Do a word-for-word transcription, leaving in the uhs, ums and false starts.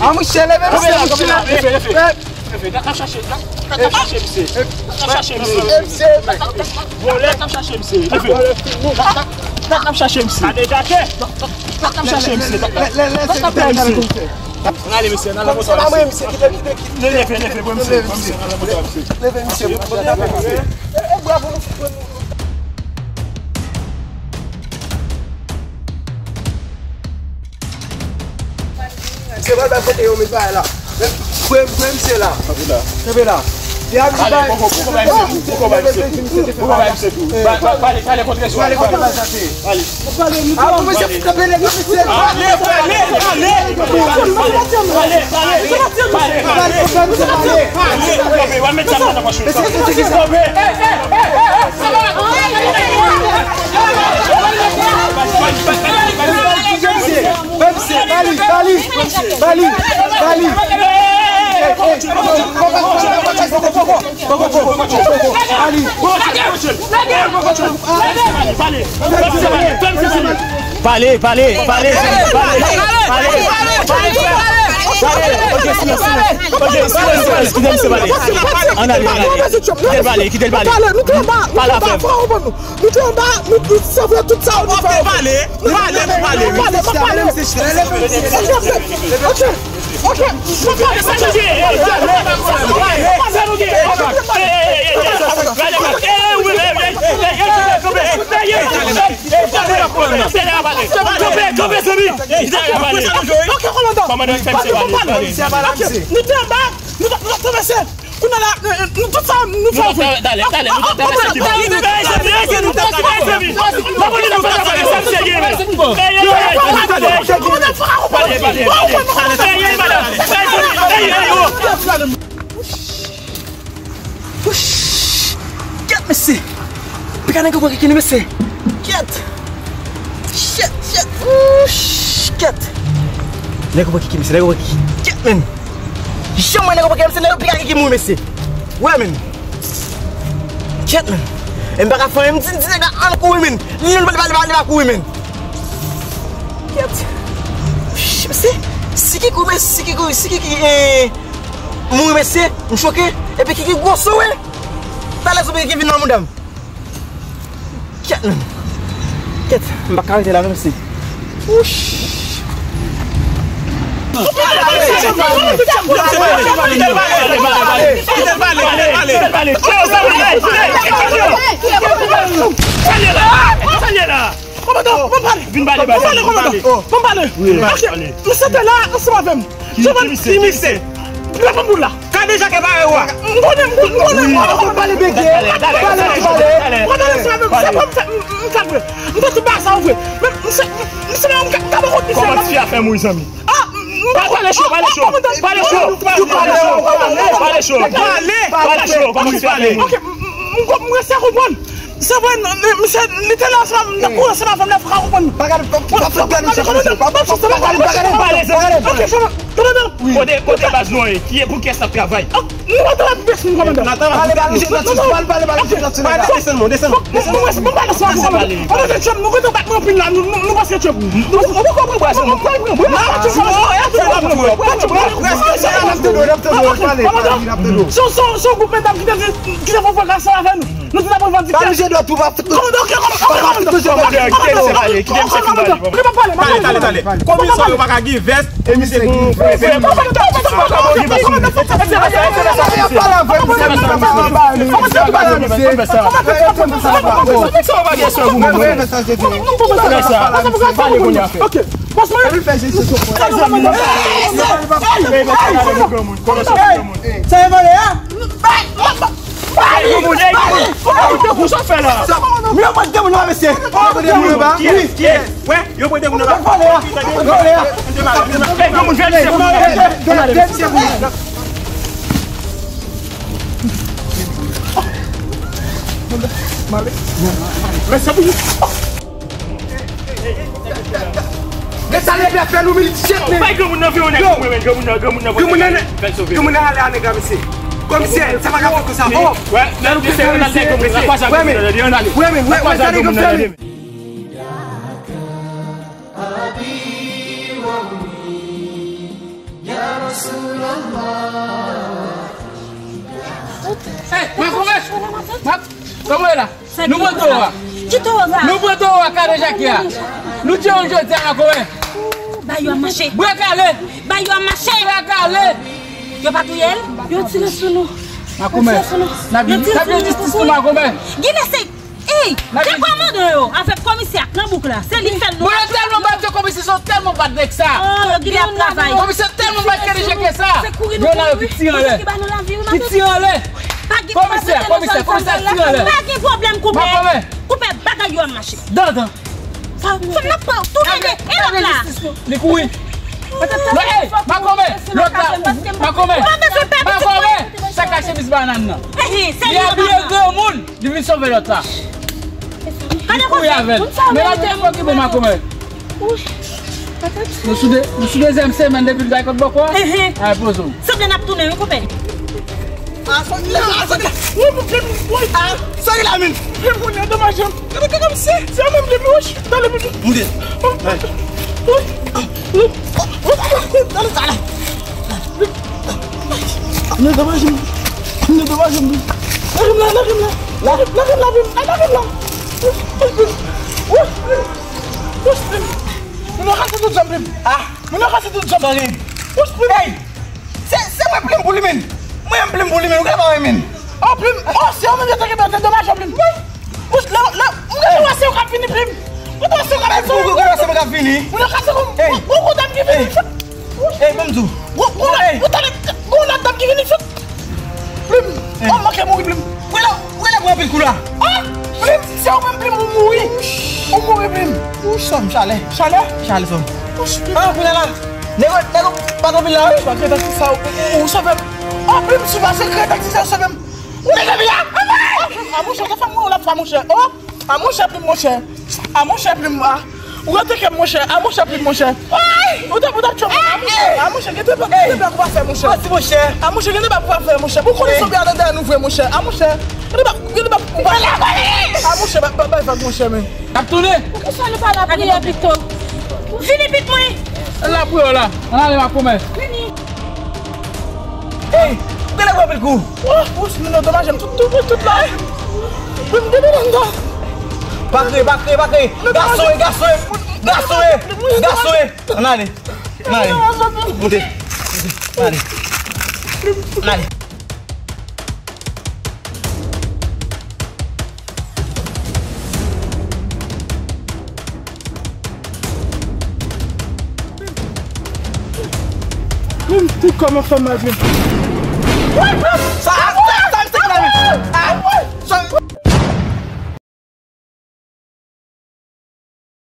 A, mouche, leve, mouche, mouche. N ap chache, n ap chache misye. N ap chache misye. Vòlè, n ap chache misye. Leve. N ap chache misye. N ap chache misye. N ale, mesye, n ale, misye. Leve, leve, pran misye, pran misye, n ale, misye. Leve, misye. Misye pral bay kote yo met bagay la. Pran, pran misye la. Kanpe la. Kanpe la. Li ap bay. Poko, poko bay misye tou. Poko bay misye tou. Poko bay misye tou. Ba, ba, pale, pale kontre sou. Pale kontre sou. Pale. A, pou misye fout kanpe nèg la, misye. Pale, pale, pale. Pale, pale. Pale, pale, pale. Pale, pale. Pale, pale. Pale, pale. Pale, pale. Pale, pale. Bali, bali, bali, bali. Pale, pale, pale, pale, pale, pale. Ok, silans, silans. Ok, silans, silans. Kite misye pale. Ann ale, ann ale. Kite l pale, kite l pale. Pale avè m. Nou te anba, nou, nou sove tout sa, nou fè. Pale, pale, pale. Pale, pale. Ok, ok. Ok, kòmandan. Ok, nou te anba, nou t ap travèse. Kounye a la, nou tout sa, nou fè vre. Talè, talè, nou ta travèse. Kòmandan, fò ka konprann. Kèt, mesye. Piga nèg yo pran kiki nou, mesye. Kèt. Shit, shit. Ouch, kèt. Nèg yo pran kiki, mesye, nèg yo pran kiki. Kèt, men. Jan mwen nèg yo pran kiki, mesye, nèg yo piga kiki m wi, mesye. Wè, men. Kèt, men. E m pa ka fè anyen, m di, m di nèg la ann kouri, men. Li menm pale, pale, pale, pa kouri, men. Kèt. Ouch, mesye. Si kiki, mesye, si kiki, si kiki, eh, mouri, mesye, m choke. Epi kiki gwo sou, wi. Talè sou kiki vin nan mouda m. Kèt, men. Kèt, m pa ka rete la, menm si. Wouch. Kòmandan, ban m pale, kòmandan, ban m pale. Ok, misye te la ansanm avè m. Ki misye? Ki misye? Lè m boul la. Kadeja ke pare wa. M konnen, m konnen, m konnen. Wi. Pale bege. Pale, pale, pale. Pale, pale. Mwen tande sa menm, se pa m fè, m, m fè vre. M fè tout bagay sa vre. Men, m se, m se pa m ka, m ka poko di sa. Kòman ti fi a fè mouri, zanmi? Ah, m pa pale cho, pale cho. Pale cho. Pale cho. Pale cho. Pale cho. Kòman ti fi a fè mouri? Ok, m, m, m, m resi konprann. Se vre, non, men, misye, li te la ansanm, l ap kouri ansanm avè m, l ap fè konprann. Pa gade, pa, pa, pa gade, pa gade, pa gade, pa gade. Ok, kòmandan. Kote, kote baz nou an ye? Ki, pou kiyès n ap travay? Ah, nou pa travay pou pèsonn, kòmandan. N ap travay pou pèsonn. Pale, pale, pale, pale, pale, pale, pale, pale. Desann, mon, desann, desann. Bon, bon, bon, pale sa, kòmandan. Kòmandan Trump, nou kontan bat mwen anpil la, nou, nou, nou panse Trump. Nou, nou, nou konprann bwa, nou pran bwa. N ap tande w, n ap tande w, pale, pale, n ap tande w. Se, se, se yon gwoup medam ki te, ki te fè frekans avè nou. Nou tout ap revandike. Kòmandan, ok, kòmandan, ok, kòmandan. Kòmandan, kite misye pale, kite misye fin pale. Kòmandan, m ap pale, m ap pale. Talè, talè, talè. Komisyon yo pa ka gen vès, e misye gon, gon vès. Ok, bòs mwen. Sa e vòlè a? Ey, yo moun, ey, yo moun. Ey, yo moun, sa w fè la? Men yo pran demoun anba, mesye. Yo pran demoun anba? Kiyès? Kiyès? Wè, yo pran demoun anba. Vòlè a. Vòlè a. Ey, yo moun, vè misye pou nou. Mesye pou nou. Gad sa nèg la fè nou, men li chet, men. Bay granmoun nan vire nèg pou mwen, men granmoun nan, granmoun nan. Granmoun nan, granmoun nan ale a nèg la, mesye. Komisè, sa pa ka fè konsa. Oh, wè, men nou fè nèg granmoun nan, wè, men, wè, men, wè, wè, sa nèg yo fè, men. Hey, Makomè! Mak-, kòman e la? Nou pran towo a. Ki towo sa? Nou pran towo a, kale Jackie a. Nou tire yon jodi a, Makomè. Ba yo ap mache. Bwa kale. Ba yo ap mache. Bwa kale. Yo pa touye l? Yo tire sou nou. Makomè. Yo tire sou nou. N ap jwenn jistis nou, Makomè. Gilles, se Ey, gen kòmandan yo avèk komisè ak nan bouk la. Se li k fè l nou. Bon, yo tèlman bat yo, komisè sa tèlman bat nèg sa. Oh, yo gide ap travay. Komisè tèlman bat kale Jackie sa. Yo nan yo ki tire anlè. Ki tire anlè. Komisè, komisè, komisè tire anlè. Pa gen pwoblèm, koupè. Koupè, bagay yo ap mache. Dandan. Fò n ap pran tou nèg e lòt la. Li kouri. Non, ey, Makomè, lòt la, Makomè. Makomè, sa ka chemiz banann nan. Li abiye granmoun. Li vin sove lòt la. Li kouri avè l. Men la, nou te pran ki bon, Makomè. Nou sou de, nou sou dezyèm semèn depi l bay kòt bòkò a. Ay, poze w. Sanble n ap tounen, wi, koupè. Ah, sòti la, ah, sòti la. Wi, pou plim, wi. Ah, sòti la, men. Plim, moun yo domaj, jan. Gade, gade, gade, se, se yon menm plim, wi. Tande, plim. Moute. Wi. Tande sa la. Nou domaj, nou domaj, nou. Lage m la, lage m la. Lage m la, lage m la, lage m la. Wouch, plim. Wouch, plim. Moun yo kase tout janm, plim. Ah. Moun yo kase tout janm. Wouch, plim. Hey. Se, se mwen plim pou li, men. Mwen plim pou li, men. Ou ka pa wè, men. Oh, plim. Oh, se ou menm yo te kenbe, se domaj, plim. Wouch, lè, lè, mwen te wè se ou k ap vini, plim. Mwen te wè se ou k ap vini. Ou, ou, ou, se mwen k ap vini. Moun yo kase kou. Hey. Ou, ou, ou, dam ki vini. Ey, ban m di w. Gwo, gwo lòt, ou tande, gwo lòt dam ki vin isit. Plim. Oh, manke mouri, Plim. Ou la, ou la pran anpil kou la. Ah, Plim, se ou menm, Plim, ou mouri. Ou mouri, Plim. Ou sòm, chalè. Chalè? Chalè sòm. Ah, kounye a la. Nèg, nèg, pa t anpil la, wi. Pa gen tan ki sa, ou, ou, ou sove m. Oh, Plim, sou pa sekrè, tak si sa, ou sove m. Ou nèg la, ah, monchè, ou te fè m mouri, ou la fè monchè. Oh. A monchè Plim, monchè. A monchè Plim, a. Ou rete kè m, monchè. A monchè Plim, monchè. Ou t ap, ou t ap tchwe mwen. A monchè, a monchè, gen de bak, gen de bak ou pa fè, monchè. Pati, monchè. A monchè, gen de bak ou pa fè, monchè. Pou konnen se ou ki al dèyè nou vre, monchè. A monchè, gen de bak ou pa fè. A monchè, bay, bay, bay vag, monchè, men. N ap tounen. Poukisa nou pa lapriyè pito? Vini pit mwen. Lapriyè la. Ann ale, Makomè. Vini. Ey, ou genlè pran anpil kou. Wouch, moun yo domaj m tout, tout, tout la. Wi, m gentan anndan. Pa kriye, pa kriye, pa kriye. Gason e, gason e, gason e, gason e. Ann ale, ann ale. Moute, moute. Ann ale. Ann ale. Plim, tout kò m ap fè m mal, Plim. Sa,